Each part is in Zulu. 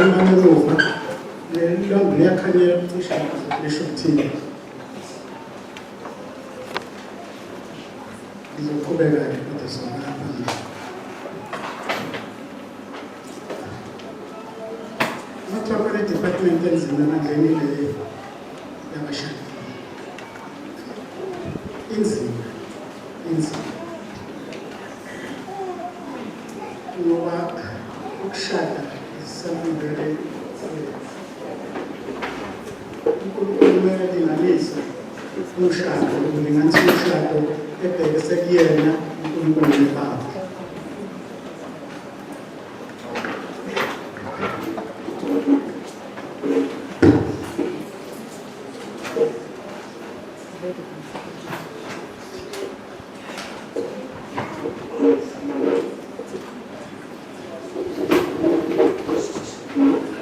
Emuva leli lambu liyakhanyela cishe lisho ukuthini. Ngizoqhubeka-ke kodwa sona phambili. Kuthiwa khona i-department enzima ebandleni le yabashadile. Inzima, inzima. Ngoba ukushada is something very serious. UNkulunkulu kumele alinganise umshado, ulinganisa umshado ebhekise kuyena uNkulunkulu nebandla.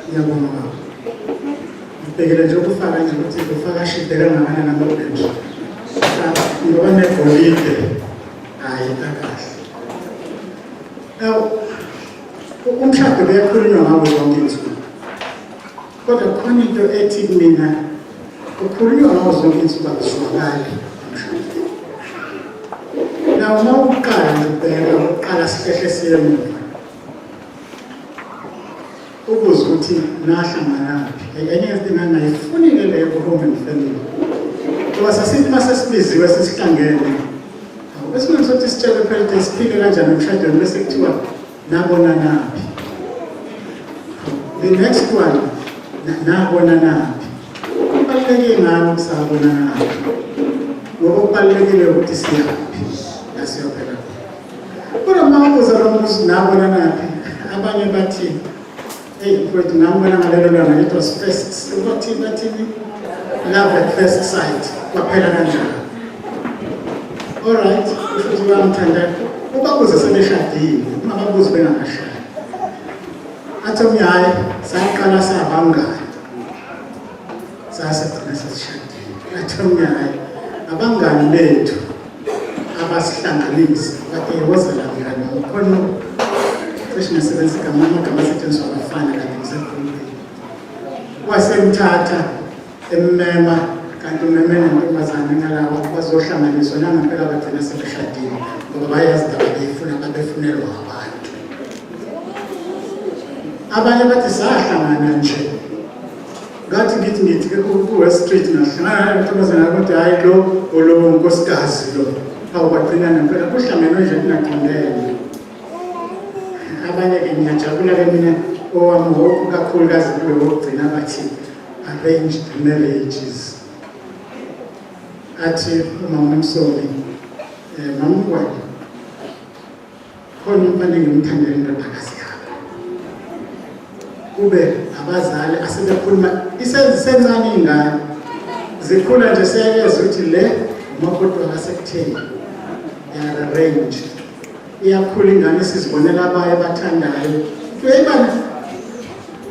Ngiyabonga baba. Ngibhekele nje ukufaka nje ukuthi ufaka ashide kangakanani amabhentshi. Ngoba negolide hayi akahle. Now umshado kuyakhulunywa ngawo yonke insuku. Kodwa khona into ethi mina kukhulunywa ngawo zonke insuku akuzwakali umshado. Now uma uqala nje ubheka uqala sihlehle siye emuva. Ubuze ukuthi nahlanganaphi. Enye izinto engangayifuni-ke leyo ku-home and family. Ngoba sasithi uma sesibiziwe sesihlangene, bese sothi sitshele phela ukuthi siphile kanjani emshadweni bese kuthiwa nabonanaphi. The next one, nabonanaphi. Kubaluleke ngani ukusabonanaphi? Ngoba kubalulekile ukuthi siyaphi la siyophela khona. Kodwa uma ubuza lo mbuzo nabonanaphi, abanye bathi eyi mfowethu ngambona ngalelo langa it was first bathini bathini love at first sight kwaphela kanjalo. All right, kusho ukuthi bayamthanda ubabuze sebeshadile, ungababuzi bengakashadi. Athi omunye hhayi saqala sabangani sasegcina sesishadile. Athi omunye hhayi abangani bethu abasihlanganisa bathi wozela mngani khona cishe ngasebenzisa igama amagama asetshenziswa abafana kade ngisekhulumeni. Wasemthatha emmema kanti umeme nentombazane ngalabo bazohlanganiswa nangempela bagcina sebeshadile ngoba bayazi indaba beyifuna babefunelwa abantu. Abanye bathi sahlangana nje ngathi ngithi ngithi ku-West Street ngahlangana nentombazane kodwa hhayi lo olowo nkosikazi lo awu bagcina ngempela kuhlangenwe nje kungaqondene. Abanye-ke ngiyajabula-ke mina owami kakhulukazi kulo wokugcina bathi arranged marriages. Athi umama uMsomi, mama uNgwane, khona umfana engimthandela indodakazi yakho. Kube abazali asebekhuluma isencane ingane zikhula nje seyeza ukuthi le umakoti wakasekutheni ya-arrange iyakhula ingane sizibonela abaye abathandayo uyayibana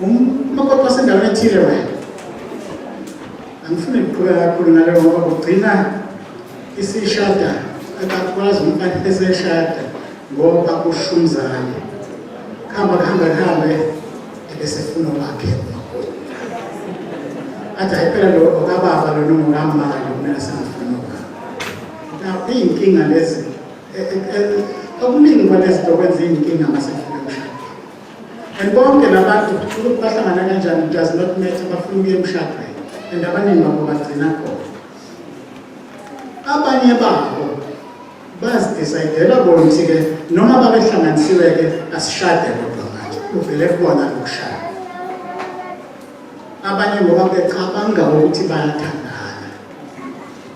umakoti wasendaweni ethile wena. Angifuni ukuqhubeka kakhulu ngaleyo ngoba kugcina isishada akakwazi umfana eseshada ngoba kusho umzali kuhamba kuhambe kuhambe ebesefuna wakhe umakoti athi hayi phela lo okababa lona ungokamali kumele singafuni obaba. Now iy'nkinga lezi okuningi kwalezinto kwenza iy'nkinga masefika emshadweni. And bonke labantu ukuthi bahlangana kanjani does not matter, bafuna ukuya emshadweni and abaningi babo bagcina khona. Abanye babo bazidecayidela bona ukuthi-ke noma babehlanganisiwe-ke asishade kodwa manje kuvele kubona lokushada. Abanye ngoba becabanga ukuthi bayathandana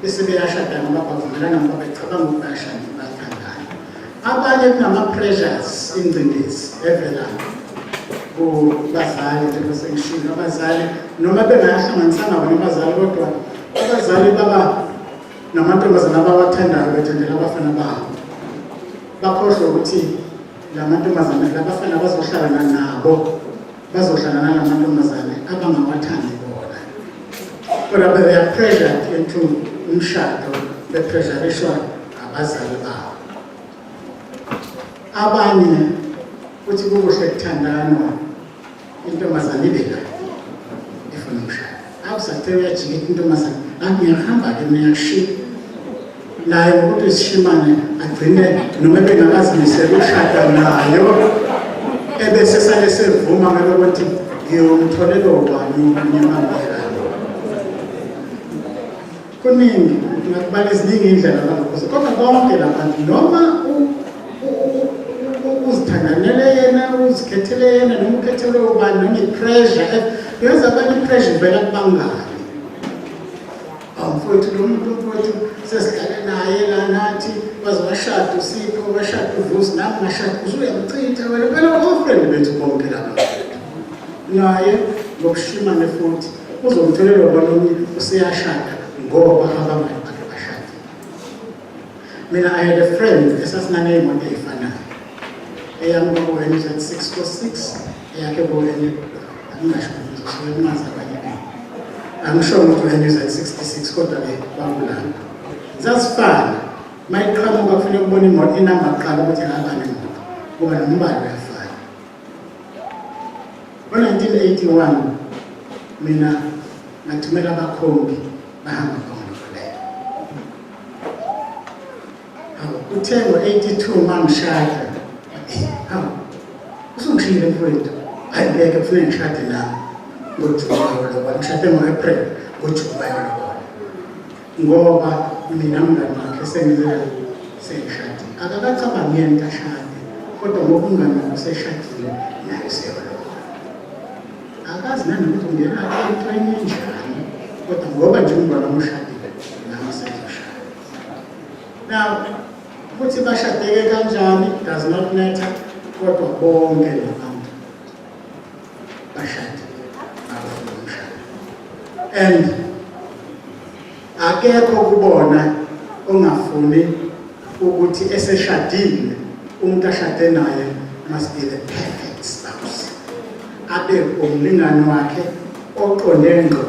bese beyashada ngoba bavumelana ngoba becabanga ukuthi bayashada bayathandana. Abanye kunama-pressures, ingcindezi evela kubazali njengoba sengishilo abazali noma bengayahlanganisanga bona abazali kodwa abazali baba namantombazane abawathandayo bethandela abafana babo bakhohlwe ukuthi la mantombazane labafana bazohlala nabo bazohlala nalamantombazane abangawathandi bona kodwa they are pressured into umshado bepressurishwa abazali babo. Abanye kuthi kukuhle kuthandanwa Intombazane ibe la ifuna umshado. Awusathe uyajika intombazane, ngiyahamba-ke mina ngiyakushiya. Naye ngokuthi isishimane agcine noma ebengakazimisele ukushada nayo ebese sale sevuma ngelokuthi ngiyomtholela ubani omunye mangiyekani. Kuningi ngakubala eziningi indlela abangakuzo kodwa bonke labantu noma uzithandanele yena uzikhethele yena noma ukhethelwe ubani noma i-pressure uyenza abanye i-pressure ivela kubangani. Awu mfowethu lo muntu mfowethu sesihlale naye la nathi waze washada uSipho washada uVusi nami ngashada usuyamchitha wena phela ofriend bethu bonke laba naye ngokushimane futhi uzomtholela omunye useyashada ngoba abangani bakhe bashadile. Mina I had a friend esasinaney'moto ey'fanayo, eyami kwaku-NZ 646, eyakhe ku-N angingasho ngizosuke kumazi abanye angisho ukuthi u-NZ 66 kodwa-ke kwakulapho zazifana. Uma iqhamuka kufanele kubona imoto inamba kuqala ukuthi ngabani imoto kuba nombala uyafana. Ngo-1981 mina ngathumela abakhongi bahamba khona. Hawu, uthe ngo-82 mangishada, hawu, usungishiyile mfowethu. Hayi ngeke kufuneka ngishade nami ngoJuni bayolobola. Ngishade ngo-April, ngoJuni bayolobola. Ngoba mina mngani wakhe sengize sengishadile. Akakacabangi yena ukuthi ashade, kodwa ngoba umngani wakhe useshadile naye useyolobola. Akazi nanokuthi ungena entweni enjani, kodwa ngoba nje umngani wami ushadile, nami sengizoshada. Now, ukuthi bashadeke kanjani does not matter, kodwa bonke labantu bashadile abafuna umshado. And akekho kubona ongafuni ukuthi eseshadile umuntu ashade naye must be the perfect spouse, abe umlingani wakhe oqonde ngqo.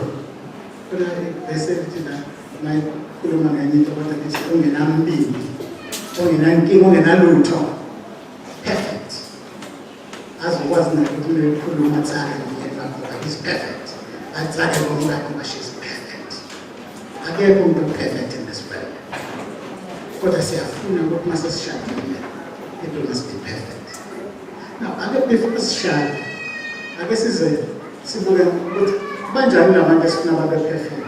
Bese lithi la mayikhuluma ngenye into kodwa lithi ongenambili, ongenankinga, ongenalutho, perfect. Azokwazi naye ukuthi uma ekhuluma atsale ngomyeni wakhe ngoba he's perfect, atsale ngomkakhe ngoba she's perfect. Akekho umuntu perfect in this world, kodwa siyafuna ukuthi uma sesishadile people must be perfect. Now ake before sishade ake size sibuke ukuthi banjani labantu esifuna babe perfect.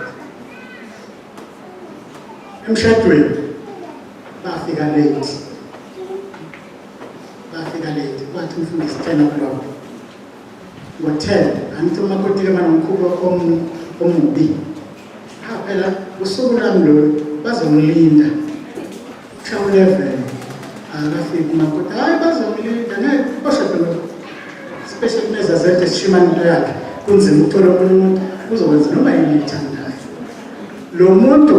Emshadweni bafika late, bafika late, kwathi umfundisi 10 o'clock, ngo-10 angithi umakoti-ke banomkhuba omubi. Ha phela usuku lwami lolu bazongilinda kusha u-11 akafiki umakoti, hhayi bazongilinda ngeke oshade especially kunezazente esishimane into yakhe kunzima ukuthola omunye umuntu uzokwenza noma yini ayithandayo. Lo muntu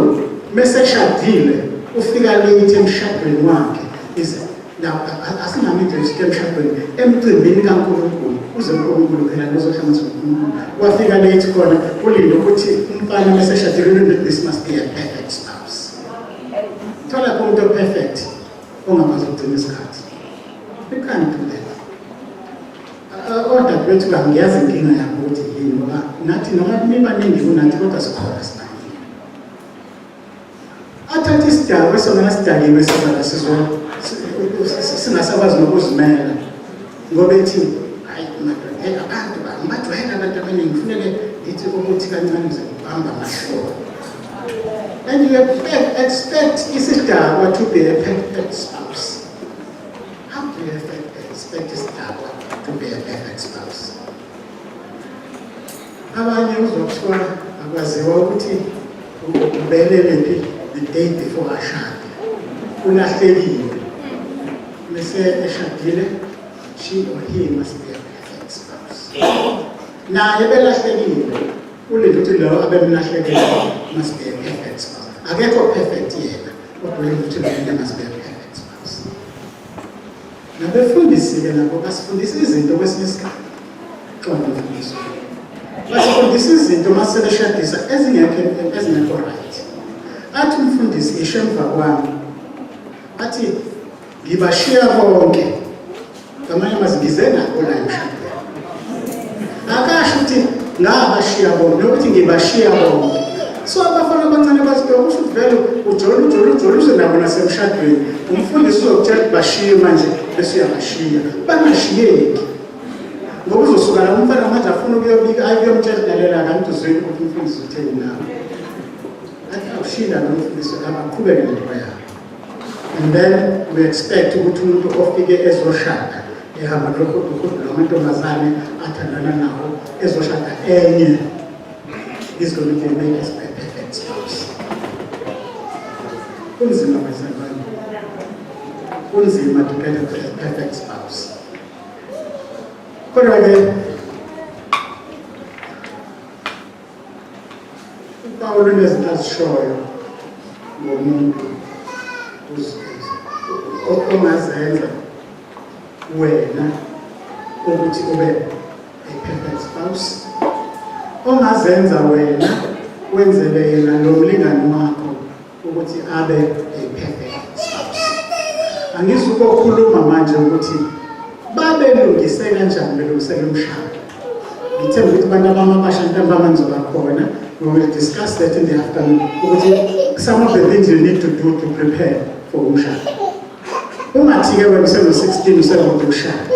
meseshadile ufika late emshadweni wakhe is now asingami nje usike emshadweni emcimbini kaNkulunkulu uze uNkulunkulu phela nozohlanganiswa uNkulunkulu wafika late khona ulinde ukuthi umfana meseshadile ulinde this must be a perfect spouse. Thola umuntu perfect ongakwazi ukugcina isikhathi. You can't do that. Odadewethu kangiyazi inkinga yabo ukuthi yini ngoba nathi noma nibaningi kunathi kodwa sikhona sibaningi. Athathe isidakwa esona sidakiwe sona sizwa singasakwazi nokuzimela ngoba ethi hayi madoda hey abantu bangibajwayele abantu abaningi kufuneke ngithi ukuthi kancane ngize ngibamba amahloko. And you expect isidakwa to be a perfect spouse. How do you expect isidakwa to be a perfect spouse? Abanye uzokuthiwa akwaziwa ukuthi ubelelephi the day before ashade, ulahlekile. Mese eshadile, she or he must be a perfect spouse. Naye belahlekile, ulinde ukuthi lo abemlahlekele must be a perfect spouse. Akekho perfect yena, kodwa ulinde ukuthi lo must be a perfect spouse. Nabefundisi-ke nabo basifundisa izinto kwesinye isikhathi. Xolo mfundisi. Basifundisa izinto uma sebeshadisa ezingekho ezingekho right. Athi umfundisi isho emva kwami. Athi ngibashiya bonke. Ngamanye amazwi ngize nabo la emshadweni. Ngabashiya bonke, nokuthi ngibashiya bonke. So abafana abancane bathi kusho ukuthi vele ujole ujole ujole uze nabo nasemshadweni. Umfundisi uzokutshela ukuthi bashiye manje bese uyabashiya. Bangashiyeki. Ngoba uzosuka la umfana manje afuna ukuyobika ayi kuyomtshela lalela kanti uzwile ukuthi umfundisi utheni nawe. Athi awushiya lo mfundisi abaqhubeke nento yakhe. And then we expect ukuthi umuntu ofike ezoshada ehamba nohuduhudu lwamantombazane athandana nawo ezoshada enye is going to be made as a perfect spouse. Kunzima bazalwane. Kunzima to get a perfect spouse. Kodwa-ke uPawulu unezinto azishoyo ngomuntu ongazenza wena ukuthi ube a perfect spouse, ongazenza wena wenzele yena lo mlingani wakho ukuthi abe a perfect spouse. Angizukokhuluma manje ukuthi babelungise kanjani belungisela umshado. Ngithemba ukuthi abantu abamabasha ntambama ngizoba khona. We will discuss that in the afternoon. Ukuthi some of the things you need to do to prepare for umshado. Ungathi-ke wena useno-16 useroda ukushada.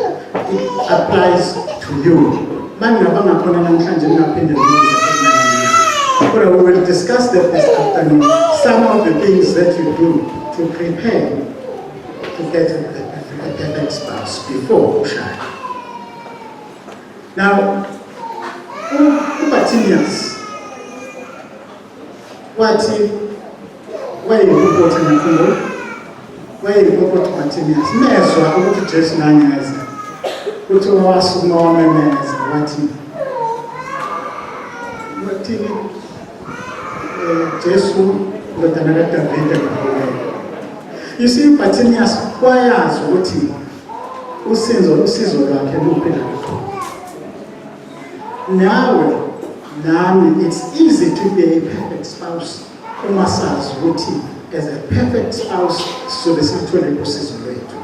It applies to you. Bani nabangakhona namhlanje ningaphinde nibuze. Kodwa we will discuss that this afternoon. Some of the things that you do to prepare to get a perfect spouse before ushada. Now, uBartimaeus wathi wayeyimpumputhe, ngiyakhumbula wayeyimpumputhe uBartimaeus. Mezwa ukuthi uJesu nangeza, uthi wasukuma wamemeza wathi wathini, Jesu ndodana kaDavide ngihawukele. You see, uBartimaeus wayazi ukuthi usizo lwakhe luphi lapho. Nawe nami, it's easy to be a perfect spouse uma sazi ukuthi as a perfect spouse sizobe sithole usizo lwethu.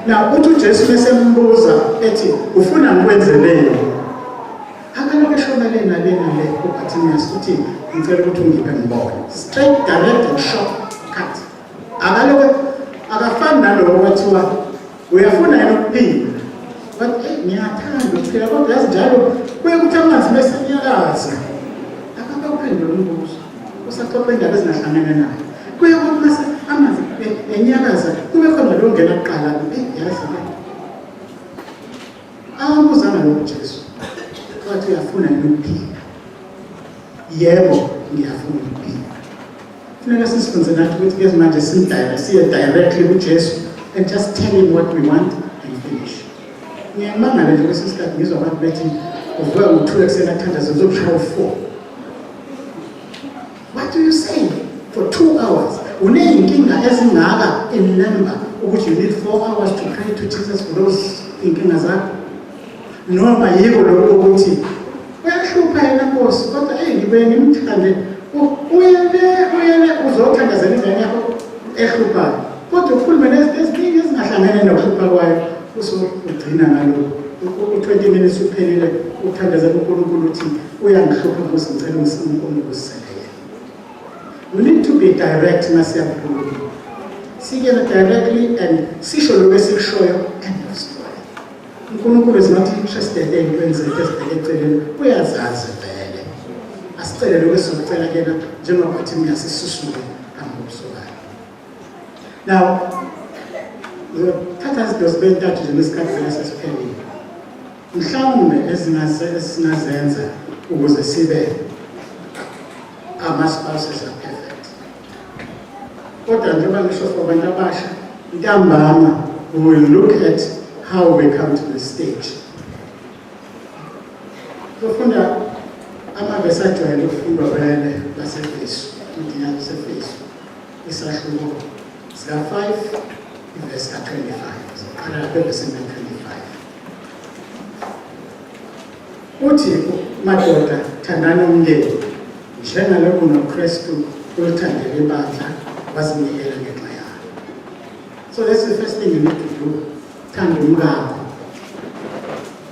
Now uthi uJesu mesembuza ethi ufuna ngikwenzeleni, akalokhu eshona le nale nale uBartimaeus uthi ngicela ukuthi ungiphe ngibone. Straight, direct and short cut. Akalokhu akafani nalowo kwathiwa uyafuna yena ukuphila, but ngiyathanda ukuphila kodwa yazi njalo kuye kuthi amanzi bese nyakaza. Akakawuphendula umbuzo, usaxoxa indaba ezingahlangene nayo. Kuye kuthi mase amanzi enyakaza kube khona lo ngena kuqala, yazi ke akambuzanga lokho Jesu. Wathi uyafuna yini ukuphila? Yebo, ngiyafuna ukuphila. Funeka sisifunze nathi ukuthi ke manje simdirect, siye directly kuJesu and just tell him what we want and finish. Ngiyamangala nje kwesinye isikhathi ngizwa abantu bethi uvuka ngo-2 ekuseni athandaze uzokushaya u-4. What do you say for 2 hours? Uney'nkinga ezingaka in number ukuthi you need 4 hours to pray to Jesus for those iy'nkinga zakho. Noma yiko lokho ukuthi uyahlupha yena Nkosi, kodwa eyi ngibuye ngimthande. Uyele uyele uzothandazela ingane yakho ehluphayo, kodwa ukhulume nezinto eziningi ezingahlangene nokuhlupha kwayo, usugcina ngalokho. U-20 minutes uphelile uthandazela uNkulunkulu uthi uyangihlupha Nkosi, ngicela ungibusisele yena. We need to be direct masiya kuNkulunkulu, sikena directly and sisho lokho esikushoyo, end of story. uNkulunkulu is not interested ey'ntweni zethu ezibheke eceleni, uyazazi vele. Asicele lokho esizokucela kuyena njengoBartimaeus, sisusuke phambi kobuso bakhe. Now ngizothatha izinto zibe ntathu nje nesikhathi vele sesiphelile, mhlawumbe esingazenza ukuze sibe ama-spouses are perfect. Kodwa njengoba ngisho, for abantu abasha, ntambama we will look at how we come to the stage. Sofunda amavesi ajwayele ukufundwa vele laseFesu, incwadi yaseFesu, isahluko sika-5, ivesi ka-25. Siqala lapha evesini ka-25. Uthi, madoda, thandani umndeni njengalokhu noKristu ulithandele ibandla wazinikela ngenxa yalo. So that's the first thing you need to do. Thanda umkakho.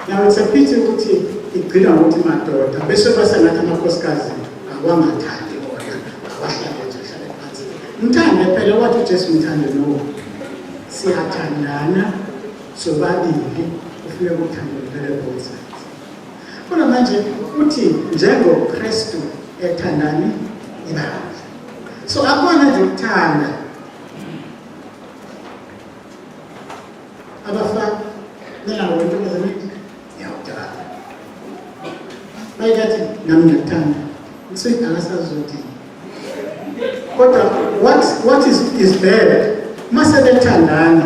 Now it's a pity ukuthi Igcina ngokuthi madoda, bese basengathi amakhosikazi awangathandi bona, awahlale nje, ahlale phansi. Mthande phela, wathi uJesu mthande. No, siyathandana sobabili, kufuneka uthando luvele both sides. Kodwa manje uthi njengoKristu ethandani ibandla. So akubona nje ukuthanda abafana nelawo intombazane, ngiyawuthanda. Bayikathi nami ngiyakuthanda, ngisuke akasazothi. Kodwa what is bad, mase bethandana,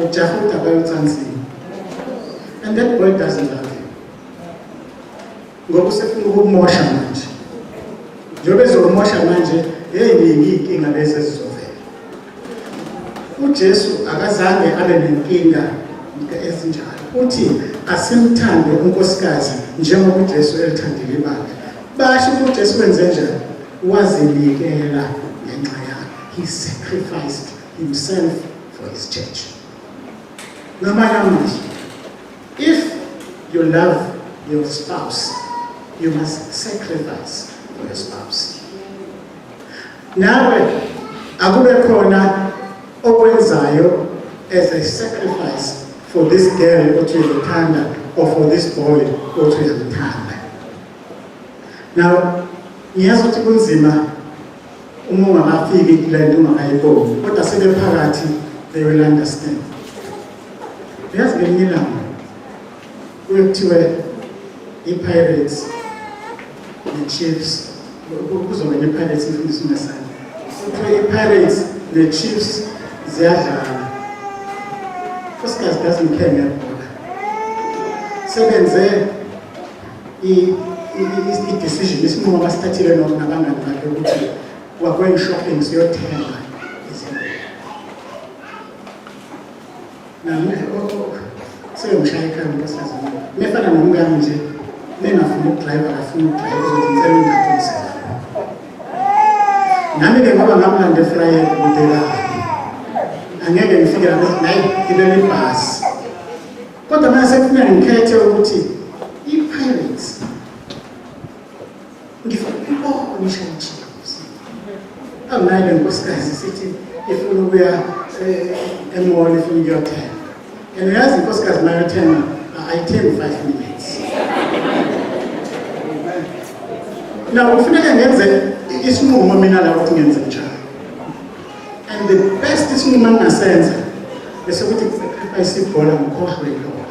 ujaha udaba yocansini, and that boy doesn't love you, ngoba usefuna ukumosha manje. Njengoba ezokumosha manje, hey, ningi iy'nkinga lezi ezizovela. UJesu akazange abe nenkinga ezinjalo. Uthi asimthande unkosikazi njengoba uJesu elithandile ibandla. Basho ukuthi uJesu wenze njani? Wazinikela ngenxa yakhe. He sacrificed himself for his church. Ngamanye amazwi, if you love your spouse, you must sacrifice for your spouse. Nawe akube khona okwenzayo as a sacrifice for this girl othi uyamthanda or for this boy othi uyamthanda. Now ngiyazi ukuthi kunzima uma ungakafiki kule nto, ungakayiboni, kodwa sebephakathi, they will understand. Uyazi, ngelinye ilanga kuye kuthiwe i-Pirates ne-Chiefs kuzongena i-Pirates, imfundisi ungesana, kuthiwe i-Pirates ne-Chiefs ziyadlala. Nkosikazi doesn't care ngebhola. Sebenze i-decision, isinqumo abasithathile nabangani bakhe ukuthi we are going shopping, siyothenga izinto. Nami seyongishaya ekhaya unkosikazi wami, mefana nomkami nje, mengafuni ukudrayiva, akafuni ukudrayiva, uzothi ngicela ungidadise. Nami-ke ngoba ngamlanda eFrayeni, kude kabi, angeke ngifike lapho nayi gibela ibhasi. Kodwa manje sekufuneka ngikhethe ukuthi i-Pirates ngifuna ukuyibona ishaye i-Chiefs. Awunayo le nkosikazi sithi ifuna ukuya e-mall, ifuna ukuyothenga. And uyazi inkosikazi mayothenga ayithengi 5 minutes. Now kufuneka ngenze isinqumo mina la ukuthi ngenze njani, and the best isinqumo engingasenza bese kuthi sacrifice ibhola, ngikhohlwe yilona,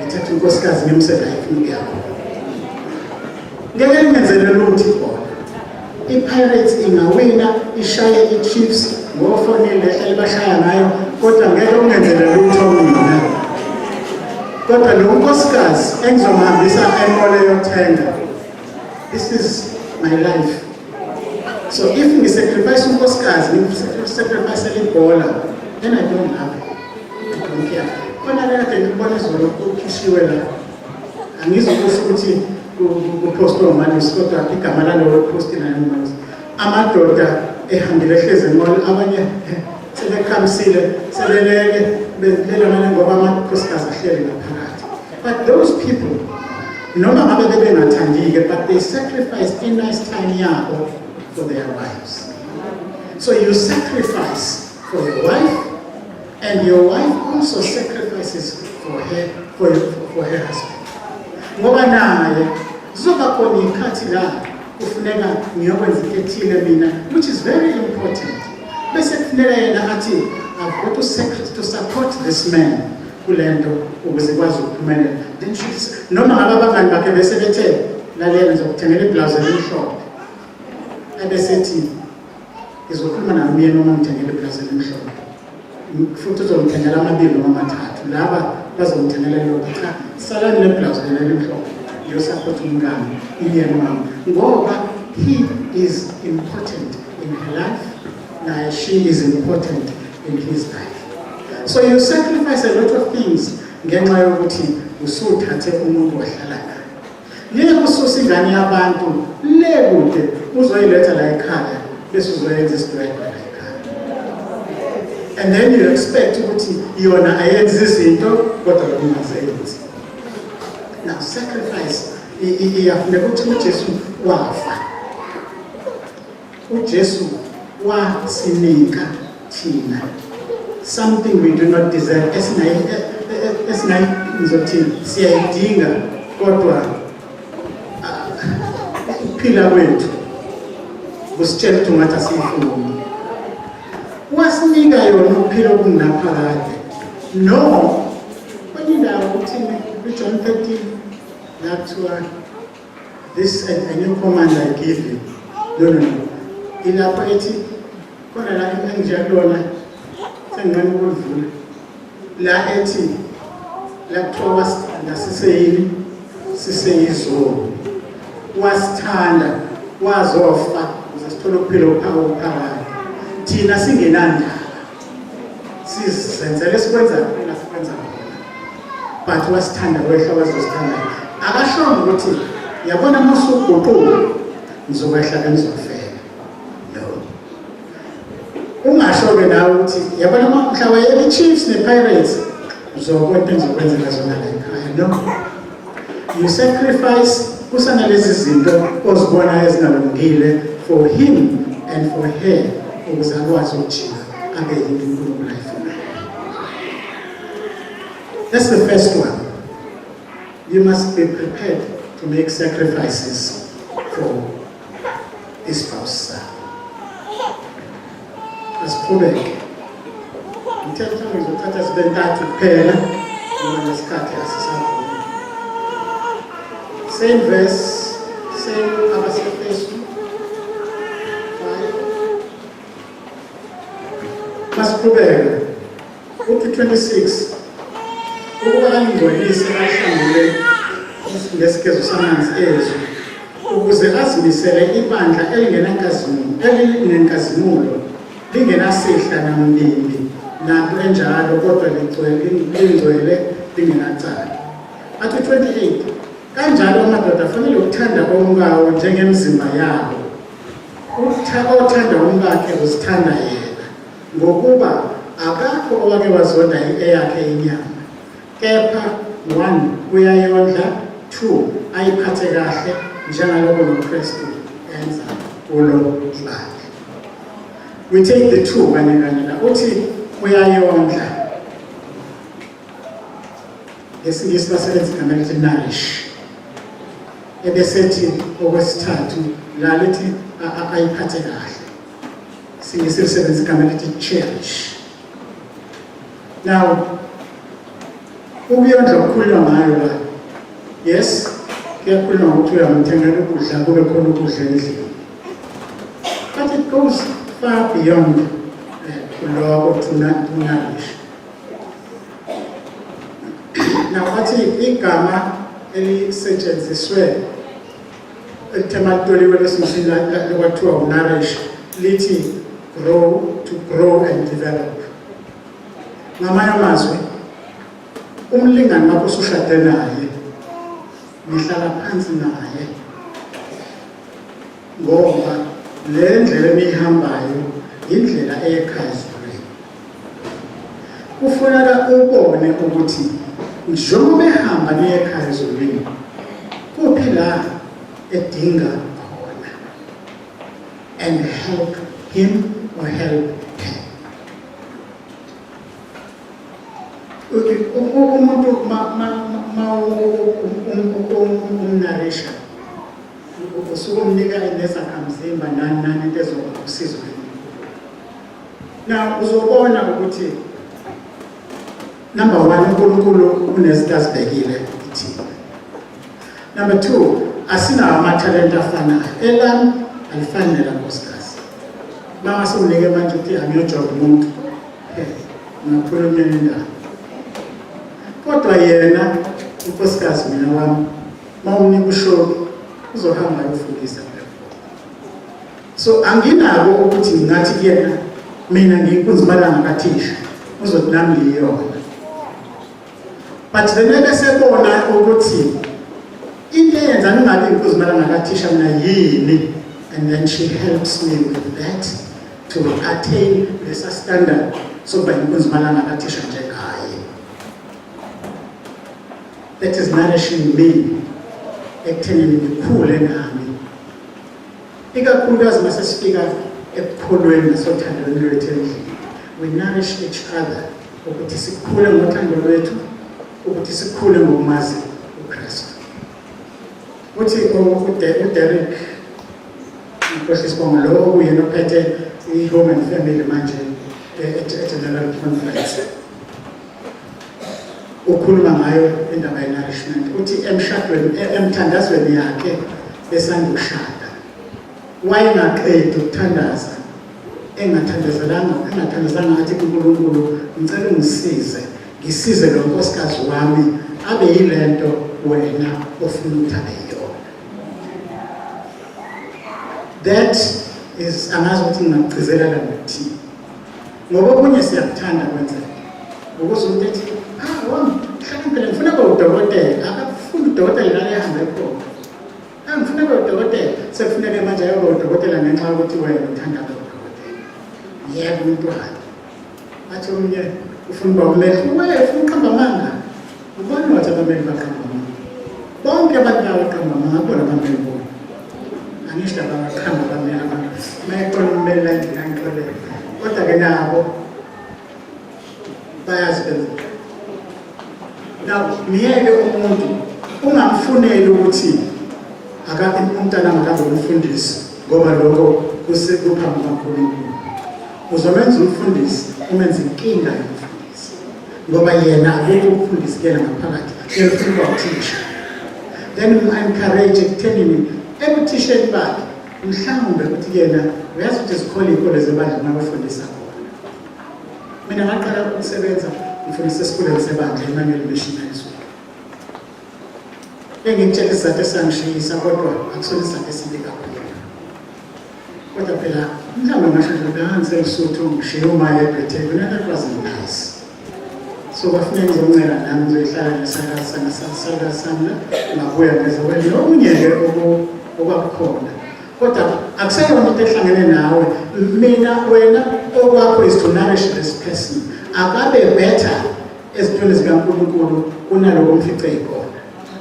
ngithathe unkosikazi ngimse la ifuna ukuya khona. Ngeke ngenzele lutho ibhola. I-Pirates ingawina, ishaye i-Chiefs ngofonile elibashaya ngayo, kodwa ngeke ungenzele lutho mina. Kodwa lo nkosikazi engizomhambisa e-mall eyothenga, this is my life. So if ngisacrifice unkosikazi, ngisacrifice ibhola, then I don't have it, I don't care. Khona le kade ngikubona izolo kukhishiwe la, angizokusho ukuthi kupostwe umalusi, kodwa igama lalowo posti naye umalusi. Amadoda ehambile, ehlezi e-mall, abanye sebekhamisile, sebelele, belela ngale ngoba amakhosikazi ahleli ngaphakathi. But those people, noma ngabe bebengathandike, but they sacrificed i-nice time yabo for their wives. So you sacrifice for your wife, and your wife also sacrifices for her husband, ngoba naye zizoba khona iy'khathi la kufuneka ngiyokwenza into ethile mina, which is very important, bese kufuneka yena athi, "I've got to support this man kule nto ukuze ikwazi ukuphumelela." Then noma ngabe abangani bakhe bese bethe, "Lalela, ngizokuthengela iblouse elimhlophe," ebesethi, "Ngizokhuluma naye umyeni uma ngithengela iblouse elimhlophe, futhi uzongithengela amabili noma amathathu, laba bazongithengela elilodwa. Cha, salani neblouse leli elimhlophe, ngiyosupport umngani, umyeni wami," ngoba he is important in her life, naye she is important in his life. So you sacrifice a lot of things ngenxa yokuthi usuthathe umuntu wahlala naye. Ngeke ususe ingane yabantu le kude, uzoyiletha la ekhaya, bese uzoyenza isidwedwe la ekhaya, and then you expect ukuthi yona ayenzi izinto kodwa ungazenzi. Now sacrifice Iyafuneka ukuthi uJesu wafa. UJesu wasinika thina something we do not deserve, esingayi ngizothi siyayidinga, kodwa ukuphila kwethu kusitshela ukuthi ungathi asiyifuni. Wasinika yona ukuphila okungunaphakade. No, kwenye indawo uthini kwiJohn 13 la kuthiwa, "This a new command I give you"? No, no, no, ilapho ethi khona la engiya kulona, senginqena ukulivula la, ethi la kuthiwa wasithanda siseyini, siseyizoni, wasithanda wazofa ukuze sithole ukuphila okuphakade, thina singenandaba, sizenzele sikwenza phela sikwenza khona, but wasithanda, wehla wazosithanda. Akashongo ukuthi, "Yabona uma usuguquka ngizokwehla ke ngizofela." No, ungasho-ke nawe ukuthi, "Yabona uma mhla wayeka i-Chiefs ne-Pirates uzobona into engizokwenzela zona la ekhaya." No, you sacrifice kusanalezi zinto ozibona ezingalungile for him and for her, ukuze akwazi ukujika abe yinto uNkulunkulu ayifunayo. That's the first one. You must be prepared to make sacrifices for ispouse sakho. Asiqhubeke. Ngithe ngizothatha zibe ntathu kuphela ngoba nesikhathi asisavumi. Same verse, same abaseFesu 5. Masiqhubeke. Uthi 26, ukuba angcwelise ahlambulule ngesigezo samanzi ezwi, ukuze azimisele ibandla elingenankazimulo, elinenkazimulo, lingenasihla nambimbi nanto enjalo, kodwa ligcwele, lingcwele, lingenacala. Athi 28, kanjalo amadoda afanele ukuthanda omkawo njengemizimba yabo. Othanda umkakhe uzithanda yena, ngokuba akakho owake wazonda eyakhe inyama, kepha 1 uyayondla, 2 ayiphathe kahle, njengaloko noKristu enza kulo ibandla. We take the two kanye kanye la. Uthi uyayondla, ngesiNgisi basebenzisa igama elithi nourish, ebesethi okwesithathu la lithi ayiphathe kahle, isiNgisi lisebenzisa igama elithi cherish. Now, ukuyondla kukhulunywa ngayo la, yes, kuyakhulunywa ngokuthi uyamthengela ukudla, kube khona ukudla endlini, but it goes far beyond lokho to nourish. Now, bathi igama elisetshenziswe elithe malitoliwe lesiNgisini lokwathiwa unourish lithi grow, to grow and develop. Ngamanye amazwi, umlingani wakho usushade naye, nihlala phansi naye, ngoba le ndlela eniyihambayo indlela eyekhaya ezulwini. Kufuneka ubone ukuthi njengoba ehamba niye ekhaya ezulwini, kuphi la edinga khona, and help him or help her. Umuntu ma umnourisha, usuke umnika nezakhamzimba nani nani, into ezoba usizo. Now, uzobona ukuthi number 1, uNkulunkulu unezinto azibhekile kithina. Number 2, asinawo amathalente afanayo. Elami alifani nelankosikazi. Mangase unike manje ukuthi angiyojoba umuntu, ngaphula umyeni indaba, kodwa yena unkosikazi mina wami, uma umnika ushoki uzohamba ayofundisa. So anginako ukuthi ngingathi kuyena, "Mina ngiyinkunzimalanga kathisha," uzothi, "Nami ngiyiyona." But then ebesebona ukuthi into eyenza ngingabi inkunzimalanga kathisha mina yini, and then she helps me with that to attain lesa standard sokuba inkunzimalanga kathisha njengaye. That is nourishing me. ekuthenini ngikhule nami, ikakhulukazi uma sesifika ekukholweni nasothandweni lwethu endlini. We nourish each other ukuthi sikhule ngothando lwethu, ukuthi sikhule ngokumazi uKristu. Uthi uDerek, Nkosi sibonga lo okuyena ophethe i-Home and Family manje e-General Conference, ukhuluma ngayo indaba ye-nourishment. Uthi emshadweni, emthandazweni yakhe besandukushada, wayengaqedi ukuthandaza engathandazelanga, engathandazanga athi kuNkulunkulu, ngicela ungisize, ngisize lo nkosikazi wami abe yilento wena ofuna ukuthi abe yiyona. That is, angazi ukuthi ngingagcizelela ngokuthini, ngoba okunye siyakuthanda kwenzeka ukuze umuntu ethi, ah, wami hlakaniphile, ngifuna kube udokotela. Akafuni udokotela lana ehambe khona. Ah, ngifuna kube udokotela. Sekufuneke manje ayoba udokotela ngenxa yokuthi wena uthanda kube udokotela. Yebo, umntwana athi omunye ufuna uba ummeli, we ufuna uqamba amanga. Ubani wathi abameli baqamba amanga? Bonke abantu bayawaqamba amanga, akubona abameli bona. Angisho laba abaqamba abameli amanga, uma ekhona ummeli la endlini angixolele, kodwa-ke nabo bayazi benza. Now miyeke umuntu, ungamfuneli ukuthi umntana makabe umfundisi, ngoba lokho kusekuphambi kaNkulunkulu. Uzomenza umfundisi, umenze inkinga yomfundisi, ngoba yena akukho ukufundisi kuyena ngaphakathi, yena ufuna ukuba uthisha. Then encourage ekuthenini ebuthisheni bakhe, mhlawumbe ukuthi kuyena uyazi ukuthi zikhona iy'kole zebandla uma ufundisa khona. Mina ngaqala ukusebenza ngifundisa esikoleni sebandla, Emmanuel Missionary School. Engikutshela isizathu esangishiyisa, kodwa akusona isizathu esibi kakhulu. Kodwa phela mhlawumbe ngasho nje ukuthi ngangiseLesotho, ngishiye uma yedwa eThekwini, and that wasn't nice. So kwafuneka ngizoncela nami ngizoyihlala nesalukazi sami la, ngabuya ngeza wena nokunye-ke okwakukhona. Kodwa akuseyona into ehlangene nawe. Mina wena okwakho is to nourish this person. Akabe better ezintweni zikaNkulunkulu kunaloko omfice ikhona.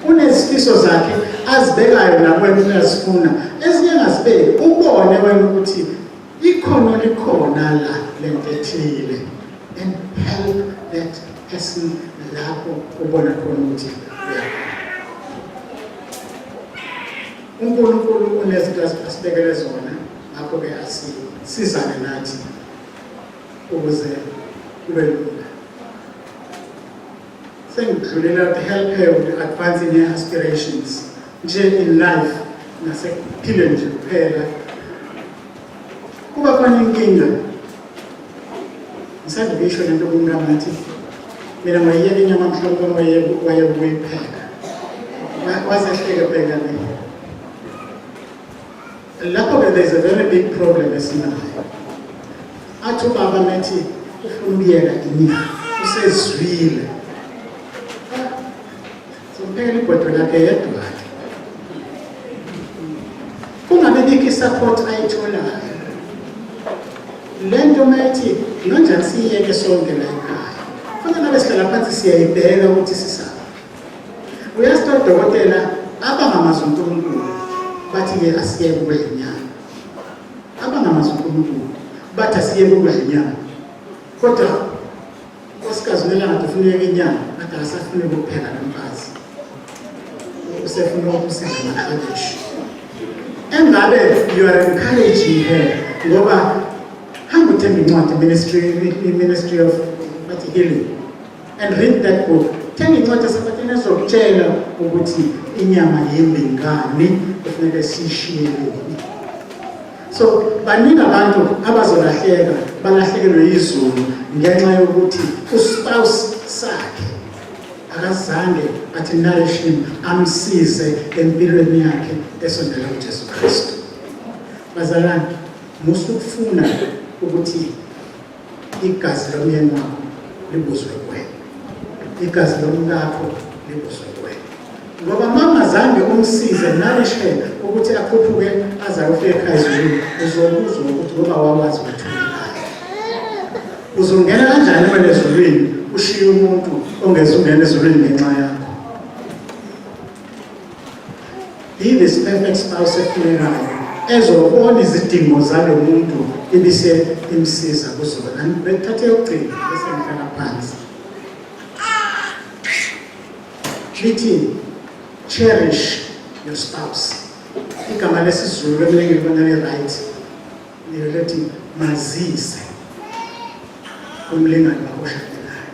Unezifiso zakhe azibekayo nakwena uyazifuna, ezinye angazibeki. Ubone wena ukuthi ikhono likhona la lento ethile, and help that person lapho ubona khona ukuthi uyakhona. UNkulunkulu unezinto asibekele zona, ngakho-ke asisizane nathi ukuze kube lula. Sengidlulela to help her with advancing her aspirations nje in life nasekuphileni nje kuphela. Kuba khona inkinga, ngisandukuyisho lento kumkami, ngathi mina ngayiyeka inyama, mhlawumbe wayeka ukuyipheka, wazehleke bheka mina. Lapho-ke there's a very big problem esinayo. Athi ubaba methi ufuna ukuyeka inyama, usezwile, somphekela ibhodwe lakhe yedwa-ke, kungabe bikho i-support ayitholayo le nto. Mayethi nonjani siyiyeke sonke la ekhaya, kufanele ngabe sihlala phansi siyayibheka ukuthi sisaphi. Uyazi odokotela abangamazi uNkulunkulu bathi-ke asiyeke ukudla inyama. Abangamazi uNkulunkulu bathi asiyeke ukudla inyama, kodwa unkosikazi unelanga ufuna uyeka inyama, kade akasafuni ukupheka nomfazi, usefuna ukusidla amakhabishi. Engabe you are encouraging her, ngoba hamba uthemba incwadi, ministry of bathi healing, and read that book. Thenga incwadi esabatini ezokutshela ukuthi inyama yimbi ngani, kufuneka siyishiyeleni. So baningi abantu abazolahleka, balahlekelwe yizulu ngenxa yokuthi uspouse sakhe akazange athi nourish him, amsize empilweni yakhe esondela kuJesu Kristu. Bazalwane, musukufuna ukuthi igazi lomyeni wakho libuzwe kuwena, igazi lomkakho libuzwe kuwena, ngoba mama zange umsize, nourish her ukuthi akhuphuke aze ayofika ekhaya ezulwini. Uzobuzwa ukuthi ngoba wawazi ukuthi unekhaya, uzongena kanjani wena ezulwini ushiye umuntu ongeze ungena ezulwini ngenxa yakho? Be this perfect spouse efunekayo ezobona izidingo zalo muntu ibise imsiza kuzona. Bethathe yokugcina bese ngihlala phansi. Lithi cherish your spouse. Igama lesiZulu emele ngilibona li-right lithi mazise umlingani wakho oshade naye.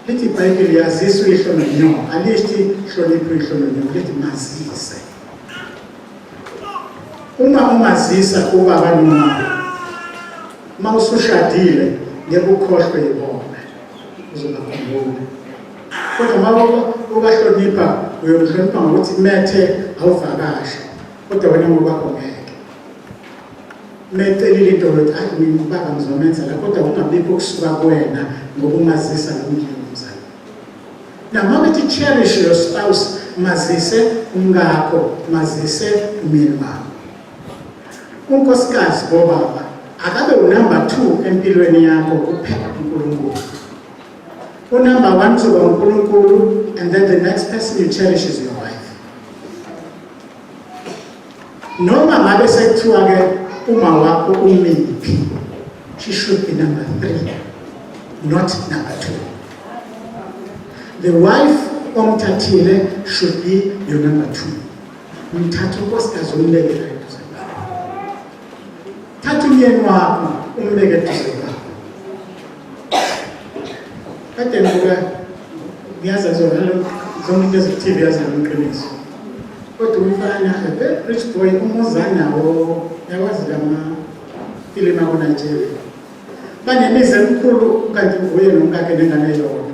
Lithi iBhayibheli yazisa uyihlo nonyoko, alithi hlonipha uyihlo nonyoko, lithi mazise. Uma umazisa ubaba nomama, uma usushadile ngeke ukhohlwe yibona, uzobakhumbula. Kodwa uma ubahlonipha uyomhlonipha ngokuthi methe awuvakashe, kodwa wena ngokwakho ngeke. Mecelile into yokuthi ayi mina ubaba ngizomenzela, kodwa kungabikho okusuka kuwena ngoba umazisa lo mndeni womzali. Now uma bethi cherish your spouse, mazise umkakho, mazise umyeni wakho. Unkosikazi bobaba akabe unumber 2 empilweni yakho kuphela uNkulunkulu. Unumber 1 uzoba uNkulunkulu and then the next person you cherish is your wife. Noma ngabe sekuthiwa ke uma wakho umiphi, she should be number 3, not number 2. The wife omthathile should be your number 2. Mthatha unkosikazi umbeke la eduze kwakho. Thatha umyeni wakho umbeke eduze kwakho. Kade ngibuka ngiyazi zona zonke into eziku-TV yazi ngamqiniso. Kodwa umfana a very rich boy umuzi anawo yakwazi lama filimu ako-Nigeria. Banemizi emikhulu kanti nguye nomkakhe nengane eyodwa.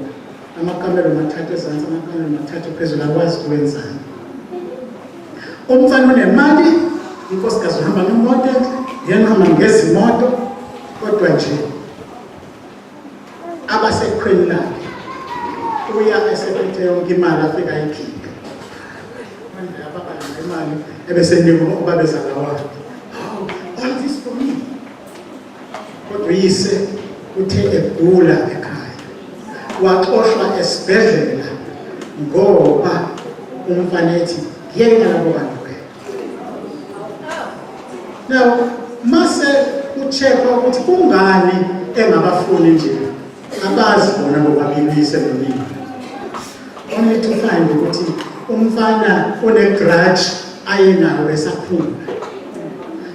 Amakamelo mathathu ezansi, amakamelo mathathu phezulu, akwazi ukwenzani. Umfana unemali, inkosikazi uhamba ngemoto enhle, yena uhamba ngezimoto, kodwa nje abasekhweni lakhe uya esephethe yonke imali afika ayikhiphe. Manje ababanga imali ebesenika ubabezala wakhe. Oh, all this for me. Kodwa uyise uthe egula ekhaya waxoshwa esibhedlela ngoba umfana ethi yeka labo bantu wena. Now mase ucheckwa ukuthi kungani engabafuni nje abazi bona bobabili uyise nonina. Only to find ukuthi umfana une-grudge ayenayo esakhula.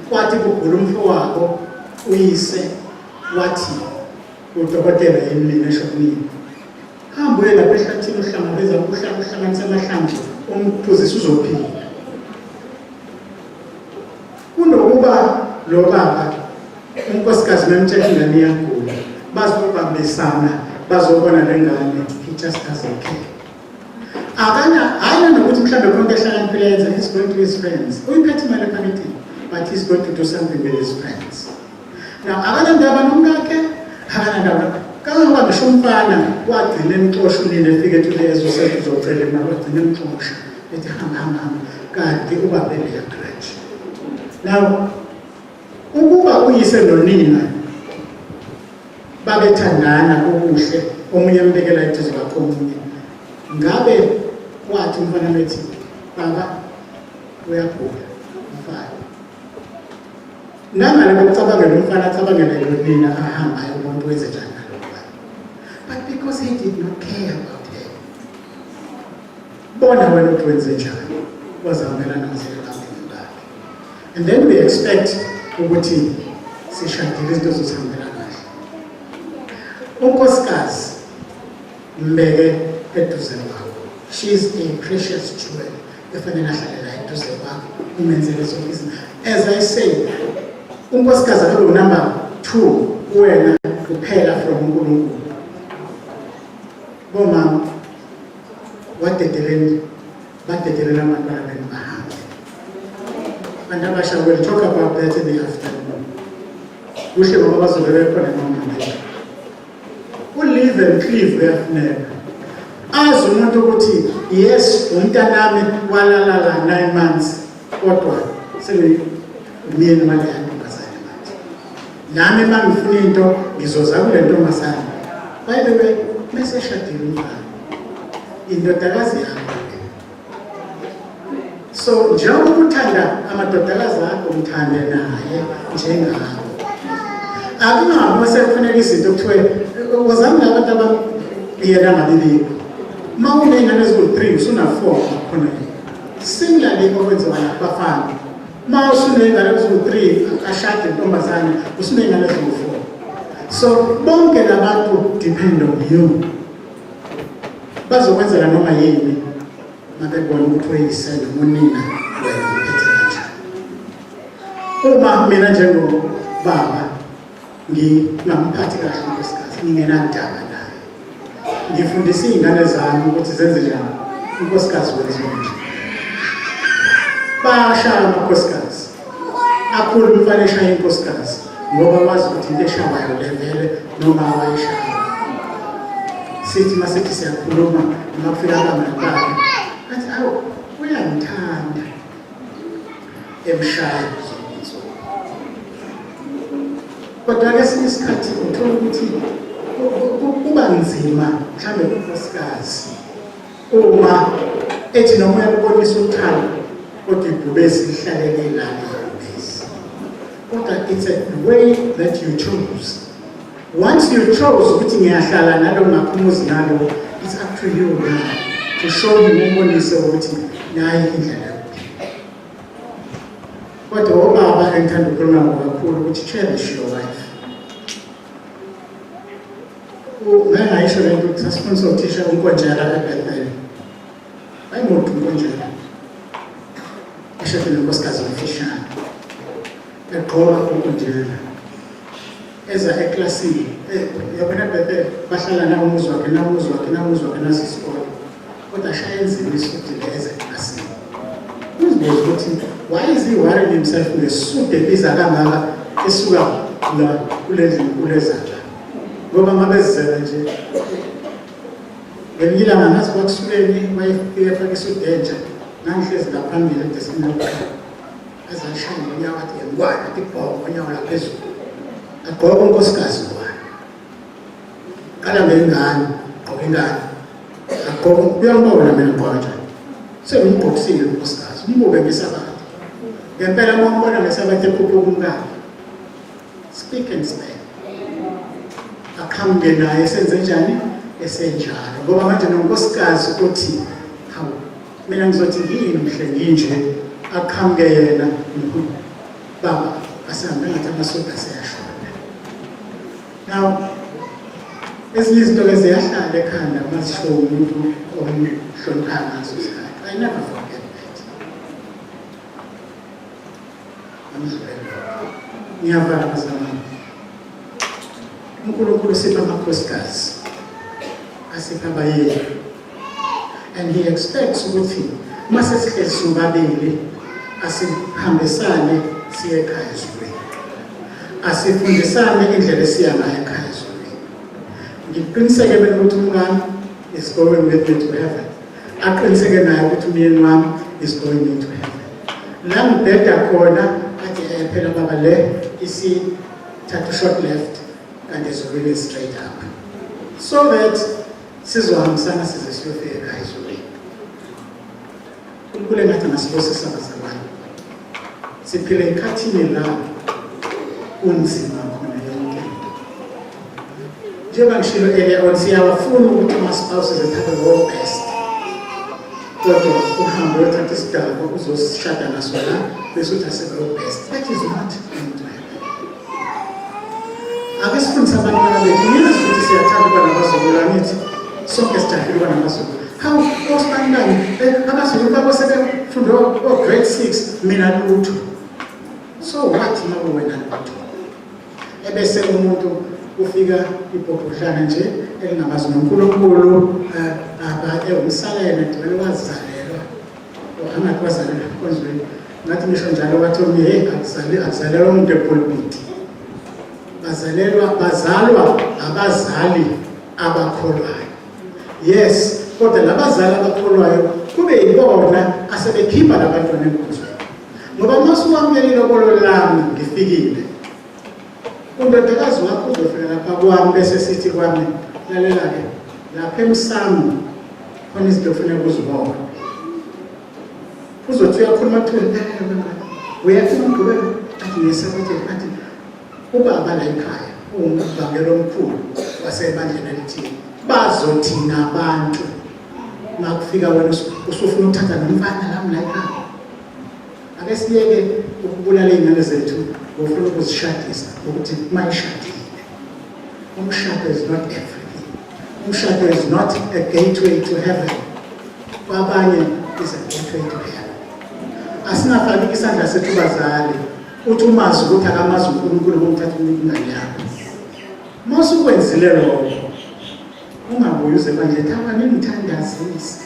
Kwathi kugula umfowabo uyise wathi udokotela yini mina esho kunina, hamba uye lapha ehlathini uhlangabeza uhlanganise amahlamvu umphuzise uzophila. Kunokuba lo baba unkosikazi memtshela ingane iyagula bazobambisana bazobona le ngane, he just doesn't care. Akana hayi nanokuthi mhlawumbe khona into ehlakaniphile yenza, he's going to his friends. Uyiphethe imali ephaketheni, but he's going to do something with his friends. Now akanandaba nomkakhe, akanandaba kangangoba ngisho umfana wagcina emxosha unina efike ethi uyezwa usethi uzocela imali, wagcina emxosha ethi hamba hamba hamba, kanti ubambe leya grudge. Now ukuba uyise nonina babethandana okuhle, omunye embekela eduze kwakhe omunye, ngabe kwathi umfana methi baba uyagula umfana nangale kokucabangela umfana acabangele nonina ahamba ayobona wenze njani ngalo mfana, but because he did not care about her, bona wena ukuthi wenze njani, wazihambela nabazali bakhe nomkakhe. And then we expect ukuthi sishadile izinto zozihambela kahle. Unkosikazi mbeke eduze kwakho, she is a precious jewel efanele ahlale la eduze kwakho, umenzele zonke izinto. As I say, unkosikazi akabe unumber 2 kuwena kuphela from uNkulunkulu. Bomama wadedeleni, badedelela abantwana benu bahambe. Bantu abasha, we'll talk about that in the afternoon. Kuhle ngoba bazobe bekhona nomama. U-live and cleave uyafuneka. Azi umuntu ukuthi yes umntanami walala la 9 months, kodwa sengumyeni waleya ntombazane manje. Nami uma ngifuna into ngizoza kule ntombazane. By the way, mese eshadile umfana, indodakazi yakho. So njengoba uthanda amadodakazi akho, mthande naye njengabo. Akungabi mase kufuneka izinto kuthiwe wozani labantu ababiyela ngabibikho. Uma uney'ngane eziwu-3 usuna-4 khona. Similarly okwenziwa nakubafana. Uma usuney'ngane eziwu-3 ashade intombazane, usuney'ngane eziwu-4. So bonke labantu depend on you. Bazokwenzela noma yini mabebona ukuthi uyise noma unina wena uphethe kanjani. Uma mina njengobaba ngingamphathi kahle unkosikazi, ngingenandaba naye, ngifundisa iy'ngane zami ukuthi zenze njani, unkosikazi wenziwa nje. Bashaya amakhosikazi akhulu, umfana eshaya inkosikazi ngoba wazi ukuthi into eshawayo le vele noma wayeshaya. Sithi masithi siyakhuluma noma kufika abangani bakhe, athi awu uyangithanda, emshaya zonke insuku. Kodwa kesinye isikhathi uthola ukuthi kuba nzima mhlawumbe kunkosikazi uma ethi noma uyakubonisa uthando kodwa ibhubesi lihlale lilale ibhubesi. Kodwa it's a way that you choose. Once you chose ukuthi ngiyahlala nalo ngaphumuzi nalo, it's up to you now to show him, umbonise ukuthi nayi indlela yokuphila. Kodwa obaba engithanda ukukhuluma nabo kakhulu ukuthi cherish your wife. Ngake ngayisho le nto ukuthi sasifundisa uthisha uNkonjela eBethel. Wayemude uNkonjela. Eshade nonkosikazi omfishane. Egqoka uNkonjela. Eza eklasini, yabona eBethel bahlala na umuzi wakhe, na umuzi wakhe, na umuzi wakhe, nasi isikole. Kodwa ashaya enzima isudi le eza eklasini. Uzibuza ukuthi why is he worrying himself ngesudu ebiza kangaka esuka la kule ndlu inkulu eza la. Ngoba ngabe zizela nje. Ngelinye ilanga ngazi kwakusukeni wayefike efaka isudu entsha. Ngangihlezi ngaphambili edeskini lokuqala. Aze ashaye ngonyawo athi ngwane, athi bhongo ngonyawo laphezulu. Agqoke unkosikazi ngwane. Qala ngengane, gqoka ingane. Agqoke, uyangibona mina ngigqoka kanjani. Sengimgqokisile unkosikazi, umbuke ngesabatha. Ngempela uma umbona ngesabatha ekhuphuka umkakhe. Speak and spell. Aqhamuke naye senze njani? Esenjalo. Ngoba manje nonkosikazi uthi, hawu, mina ngizothi ngiyini mhle nginje, aqhamuke yena baba asihambe ngathi amasoda aseyashona. Now, ezinye izinto ke ziyahlala ekhanda uma zishiwo umuntu omhloniphayo ngaso sikhathi. I never forget that. Ngiyavala bazalwane. uNkulunkulu usipha amakhosikazi, asipha abayeni. And he expects ukuthi uma sesihlezi sobabili asihambisane siye ekhaya ezulwini. Asifundisane indlela esiya ngayo ekhaya ezulwini. Ngiqiniseke mina ukuthi umkami is going with me to heaven. Aqiniseke naye ukuthi umyeni wami is going into heaven. La ngibheda khona athi phela baba le isithatha short left kanti ezulwini is straight up. So that sizohambisana size siyofika ekhaya ezulwini. uNkulunkulu engathi angasibusisa bazalwane. Siphila ekhathini la kunzima khona yonke into. Njengoba ngishilo earlier on, siyawafuna ukuthi ama-spouses ethathe the best. Kodwa uhambe uyothatha isidakwa uzosishada naso la bese uthi asebe best. That is not going to happen. Ake sifundise abantwana bethu. Ngiyazi ukuthi siyathanda ukuba nabazukulu, angithi sonke sijahile ukuba nabazukulu. Hawu, osibani abazukulu babo sebefunda o-grade 6, mina lutho. So what uma wena lutho? Ebese umuntu ufika ibhobhodlana nje elingamazi noNkulunkulu, aba ewumsala yena gcwele wazalelwa. Angathi wazalelwa enkonzweni. Ngathi ngisho njalo wathi omunye, hey, akuzalelwa umuntu epulpiti. Bazalelwa, bazalwa abazali abakholwayo. Yes, kodwa labazali abakholwayo kube yibona asebekhipha labantwana enkonzweni. Ngoba uma usuwamukela ilobolo lami ngifikile, undodakazi wakho uzofika lapha kwami bese sithi kwami, lalela-ke lapha emsamo khona izinto ofuneka uzibone. Uzothi uyakhuluma kuthiwe uyathi uMgqibelo, athi ngesabathe, athi ubaba la ekhaya uwumvangeli omkhulu wasebandleni elithile. Bazothina abantu makufika wena usufuna ukuthatha nomfana lami la ekhaya. Ake siyeke ukubulala iy'ngane zethu ngofuna ukuzishadisa ukuthi mayishadile. Umshado is not everything. Umshado is not a gateway to heaven. Kwabanye is a gateway to hell. Asingafaki isandla sethu bazali uthi umazi ukuthi akamazi uNkulunkulu ngomthatha umntwana yakho. Uma usukwenzile lokho ungabuyi uze manje thawa ningithandazise.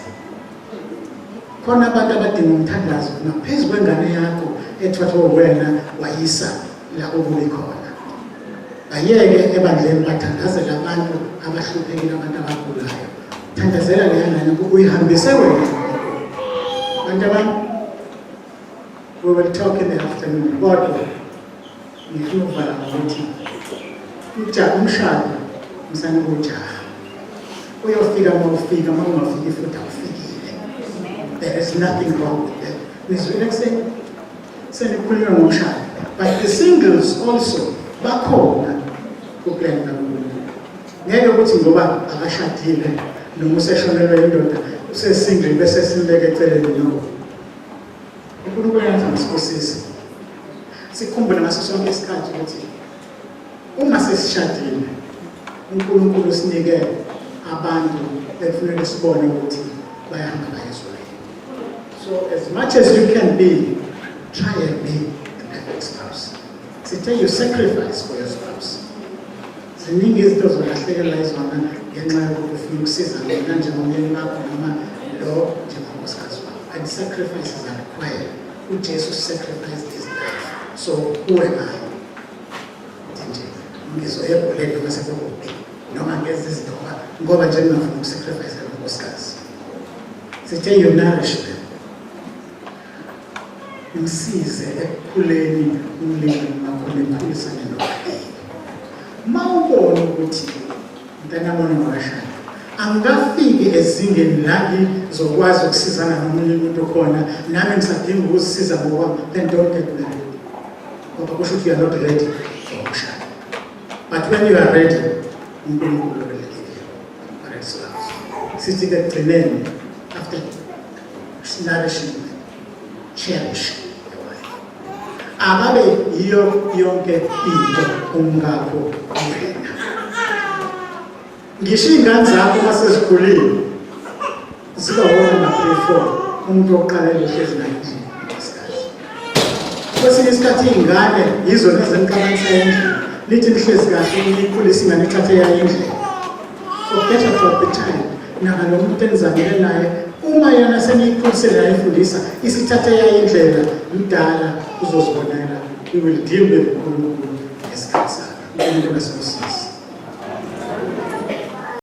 Khona abantu abadinga umthandazo ngaphezu kwengane yakho ethathwe wena wayisa la okubi khona. Bayeke ebandleni bathandazela abantu abahluphekile, abantu abagulayo. Thandazela leya ngane uyihambise wena. Bantu abami, we will talk in the afternoon. Kodwa ngifuna ukuvala ngokuthi umshado msane kujaha. Uyofika uma ufika, uma ungafiki futhi awufikile. There is nothing wrong with that. Nizwile ekuseni senikhulunywa ngomshado. But the singles also bakhona ku-plan kaNkulunkulu. Ngeke ukuthi ngoba akashadile noma useshonelwe indoda use-single bese simbeke eceleni, no. UNkulunkulu uyazi ngisibusise. Sikhumbule ngaso sonke isikhathi ukuthi uma sesishadile uNkulunkulu usinike abantu ekufuneka sibone ukuthi bayahamba baye ezulwini. So as much as you can be, try and be the perfect spouse. Sithe you sacrifice for your spouse. Ziningi izinto zolahlekelwa izona ngenxa yokuthi ufuna ukusiza wena njengomyeni wakho noma lo njengonkosikazi wakho. And sacrifices are required. UJesu sacrificed his life. So kuwe naye. Nje ngizoya ebholeni noma sekukubi noma ngenza izinto ngoba nje ngingafuni uku-sacrifice unkosikazi. Sithe you nourish them. Msize ekukhuleni umlingani wakho nikhulisane nobabili. Uma ubona ukuthi mntanami ongakashadi angikafiki ezingeni la ngizokwazi ukusizana nomunye umuntu khona, nami ngisadinga ukuzisiza ngokwami, then don't get married. Ngoba kusho ukuthi you are not ready for umshado. But when you are ready, uNkulunkulu will give you correct spouse. Sithi ke ekugcineni, after nourishing them, cherish your wife. Akabe yiyo yonke into umkakho wena. Ngisho iy'ngane zakho uma sezikhulile ziba wona number 3 4 umuntu wokuqala elohlezi naye endlini unkosikazi. Kwesinye isikhathi iy'ngane yizona ezenixabanisa endlini, nithi nihlezi kahle niyikhulise ingane ithathe yayo indlela. Forget about the child. Naka lo muntu enizamile naye, uma yena seniyikhulisile yayifundisa isithathe yayo indlela, mdala uzozibonela. We will deal with uNkulunkulu ngesikhathi sakhe. uNkulunkulu asibusise.